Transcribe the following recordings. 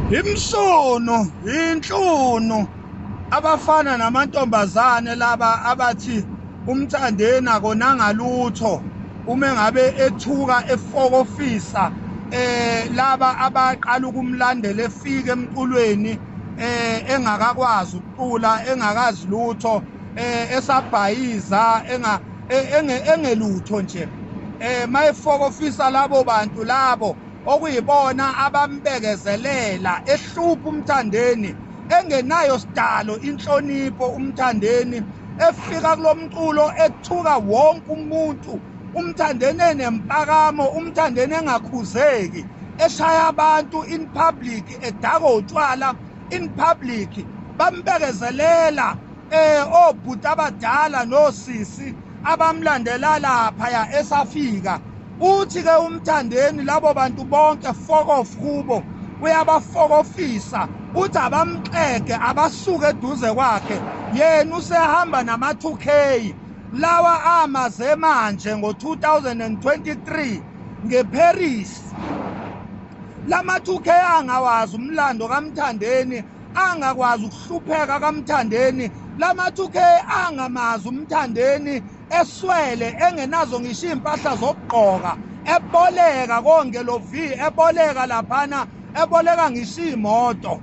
Imsono, inhlunu abafana namantombazane laba abathi uMthandeni akonanga lutho uma ngabe ethuka efokofisa laba abaqala ukumlandela efika emculweni engakakwazi ukucula, engakazi lutho, esabhayiza, engelutho nje. Mayefokofisa labo bantu labo okuyibona abambekezelela ehlupha uMthandeni, engenayo sidalo inhlonipho uMthandeni, efika kulomculo ethuka wonke umuntu, uMthandeni enempakamo, uMthandeni engakhuzeki, eshaya abantu in public, edaka utshwala in public, bambekezelela obhuti abadala nosisi abamlandela lapha ya esafika. Uthi ke uMthandeni labo bantu bonke fokof kubo, uyabafokofisa, uthi abamxege, abasuke eduze kwakhe. Yena usehamba nama 2K lawa amaze manje ngo-2023 ngeParis. Lama 2K angawazi umlando kaMthandeni, angakwazi ukuhlupheka kaMthandeni. Lama 2K angamazi uMthandeni eswele, engenazo ngisho impahla zokugqoka, eboleka konke lo V, eboleka laphana, eboleka ngisho imoto.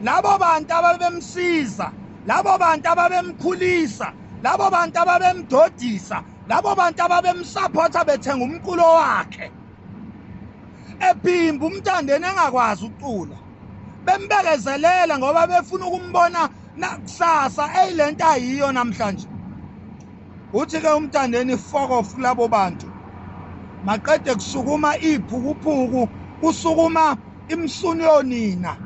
Labo bantu ababemsiza, labo bantu ababemkhulisa, labo bantu ababemdodisa, labo bantu ababemsupporta bethenga umculo wakhe, ebhimba uMthandeni engakwazi ukucula, bembekezelela ngoba befuna ukumbona kusasa eyilento ayiyo namhlanje. Uthi ke uMthandeni fokof labo bantu, maqede kusukuma iphukuphuku, kusukuma imsunu yonina.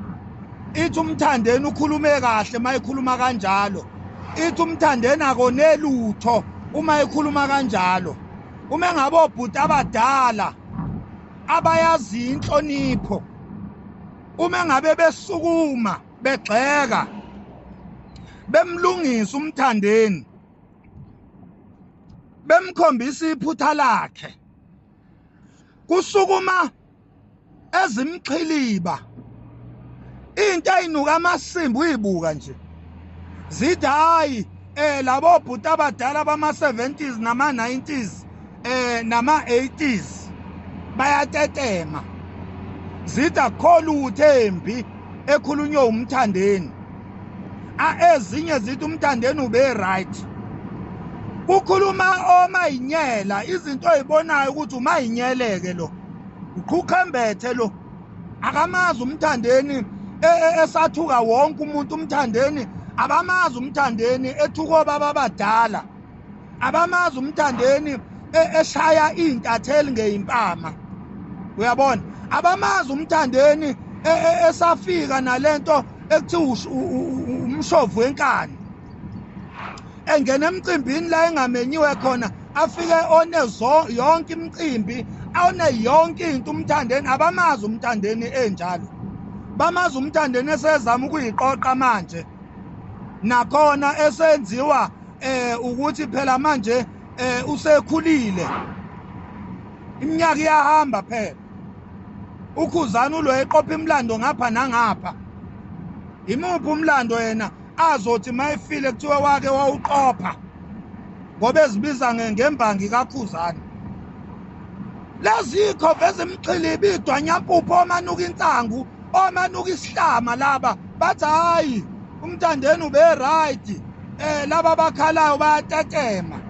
Ithi uMthandeni ukhulume kahle mayikhuluma kanjalo, ithi uMthandeni akonelutho uma ekhuluma kanjalo. Uma ngabe obhuti abadala abayazi inhlonipho, uma ngabe besukuma begxeka bemlungisa uMthandeni, bemkhombisa iphutha lakhe, kusukuma ezimxhiliba into eyinuka amasimba uyibuka nje, zithi hayi labo bhuti abadala bama 70s nama 90s nama 80s bayatetema, zithi akukho lutho embi ekhulunywe uMthandeni. Ezinye zithi uMthandeni ube right. Kukhuluma omayinyela izinto oyibonayo ukuthi umayinyeleke lo, uqhuqhembethe lo, akamazi uMthandeni esathuka wonke umuntu. uMthandeni abamazi uMthandeni ethuka obaba abadala, abamazi uMthandeni eshaya iy'ntatheli ngeyimpama, uyabona, abamazi uMthandeni esafika nalento ekuthiwa umshovu wenkani, engena emcimbini la engamenyiwe khona, afike one yonke imicimbi, one yonke into uMthandeni. Abamazi uMthandeni enjalo, bamazi uMthandeni esezama ukuyiqoqa manje, nakhona esenziwa ukuthi phela manje usekhulile, iminyaka iyahamba phela. Ukhuzana ulo eqopha imilando ngapha nangapha. Imuphi umlando yena azothi mayifile kuthiwa wake wawuqopha, ngoba ezibiza ngembangi kaKhuzana. Lezi ikhova ezimxhiliba idwanyampupho omanuka insangu, omanuka isihlama laba bathi hayi uMthandeni ube right. Laba abakhalayo bayatetema.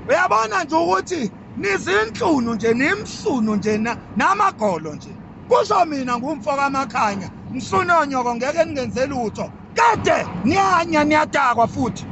Uyabona nje ukuthi nizinhlunu nje, nimsunu nje namagolo nje. Kusho mina ngumfo kaMakhanya, msunu onyoko ngeke ningenze lutho. Kade niyanya niyadakwa futhi.